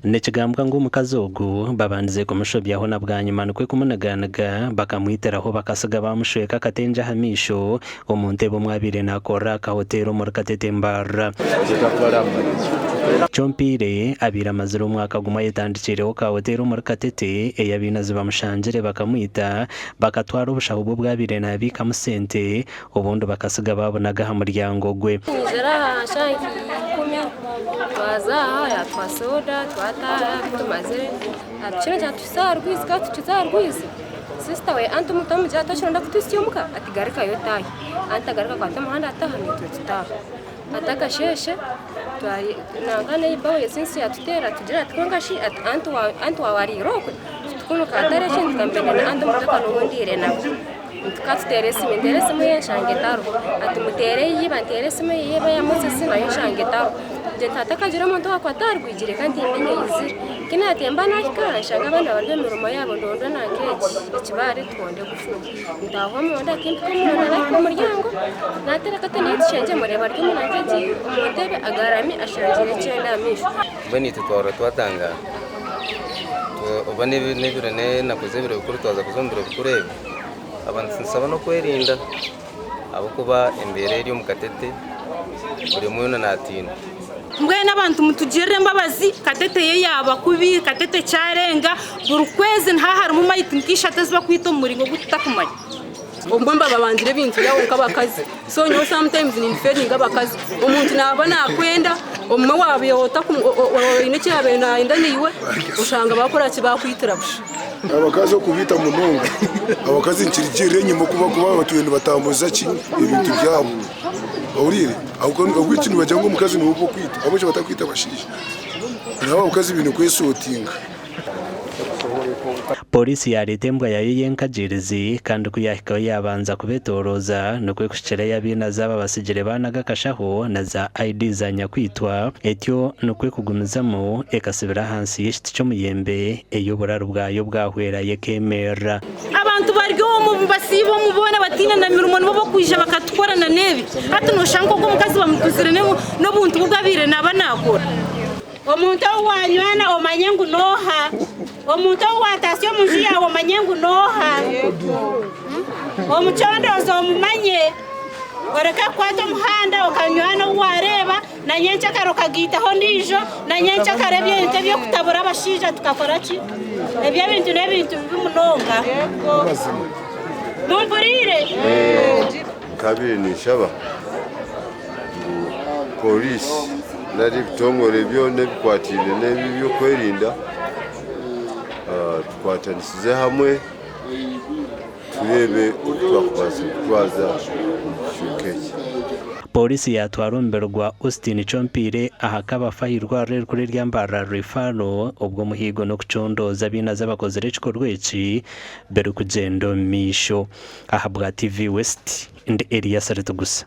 Nikigambwa ngu omukazi ogu babandize kumushobyaho na bwanyima nikwo kumuniganiga bakamwitiraho bakasiga bamushweka akatengye aha maisho omu ntebe omu abaire nakorera aha kahoteeri omuri Katete Mbarara. Kyompiire abaire amazire omwaka gumwe ayetandikiireho ka hoteeri omuri Katete ei abainazi bamushangire bakamwita bakatwara obushaho bwe obu abaire nabiikamu sente obundi bakasiga baabunaga aha muryango gwe. Twizire aha shaaha nka ikumi twaza aha yaatuha soda twataaha ku tumazire atukyena kyatuhitsya aha rwizi ku atuhikize aha rwizi sisita we anti omuntu amugira ati okirenda kutuhitsya omuka ati garukayo otaahe anti agaruka akwata omuhanda ataaha naitwe tutaaha hati akasheeshe nanka neiba we since yatuteera atugira ati kwonka shi ati anti waawe ariire okwe kunu katare ekintu kambere na anti omutoka niwe ndiire nawe. Tukatuteera esimu, nteera esimu ye nshanga etariho. Ati muteere eya iba, nteera esimu eya iba eya Moses nayo nshanga etariho. Ngye nti hatakagira omuntu owaakwata aha rwigi reka ntembe nyeyizire. Ku naatemba naahika nshanga abaana bari omu mirimo yaabo ndonda nanka eki ekibaare tuhonde gufuru. Ntaaha omunda timpika omunda naahika omu muryango naateera akatebe n'ekishengye mureeba ari omu nanka egi omu ntebe agarami ashangire ekyenda aha maisho. Mbwenu itwe twahurira twatangaara oba n'ebiro n'enaku z'ebiro bikuru twaza kuza omu biro bikuru ebi. Abantu nitusaba n'okwerinda ahabw'okuba embeera eri omu katete buri omwe weena naatiina. Mbwenu abantu mutugirire embabazi, Katete yo yaaba kubi, Katete kyarenga, buri kwezi niha harimu mayiti nk'ishatu ezi barikwita omu muringo ogu tutakumanya. Obumwe nibababangira ebintu byabo nk'abakazi so nyowe sometimes nindifendinga abakazi omuntu naaba nakwenda obumwe waaba oine eki yaabaire nayenda naiwe oshanga bakoraki bakwitira busha. Abakazi okubiita munonga abakazi nikirugirira enyima oku barikuba batwire nibatambuza ki ebintu byabo ohuriire ahabw'eki nibagira ngu omukazi niwe ow'okwita ahabw'eki batarikwita abashaija nabo abakazi baine kwesootinga. Pooriisi yaareeta embwa yaayo y'enkagiirizi kandi ku yaahikaho yaabanza kubeetoorooza nikwo kuhikirayo abainazi aba batsigire baanaga akashaho na za ID za nyakwitwa etyo nikwo kugumizamu ekasibira ahansi y'ekiti ky'omuyembe ei oburaru bwayo bwahwerayo ekeemerera. Abantu bari omu basiiba omu boona bataine na mirimo nibo b'okwija bakatukora na n'ebi. Hati nooshanga nk'ogu omukazi bamutuzire n'obuntu obu abaire naaba naakora. Omuntu ou waanywana omanye ngu n'oha. Omuntu ou waataasya omu nju yaawe omanye ngu n'oha. Omucondooza omumanye. Oreke kukwata omuhanda okanywana ou waareeba, na nyencakare okagaitaho ondiijo, na nyencakare ebintu eby'okutabura abashaija tukakora ki? Ebyo ebintu n'ebintu bibi munonga. Mumpuriire? Nkaabaire ninshaba ngu pooriisi nari ebitongore byona ebikwataine n'eby'okwerinda tukwatanisize hamwe tureebe oku twakubaasa kutwaza omu kicweka eki. Pooriisi yaatwara omubiri gwa Austin Kyompiire aha kabafu ah'eirwariro erikuru erya Mbarara Referral obwo omuhiigo n'okucondooza abainazi abakozire ekikorwa eki birikugyenda omu maisho. Ahabwa TV West, ndi Elias Ritugusa.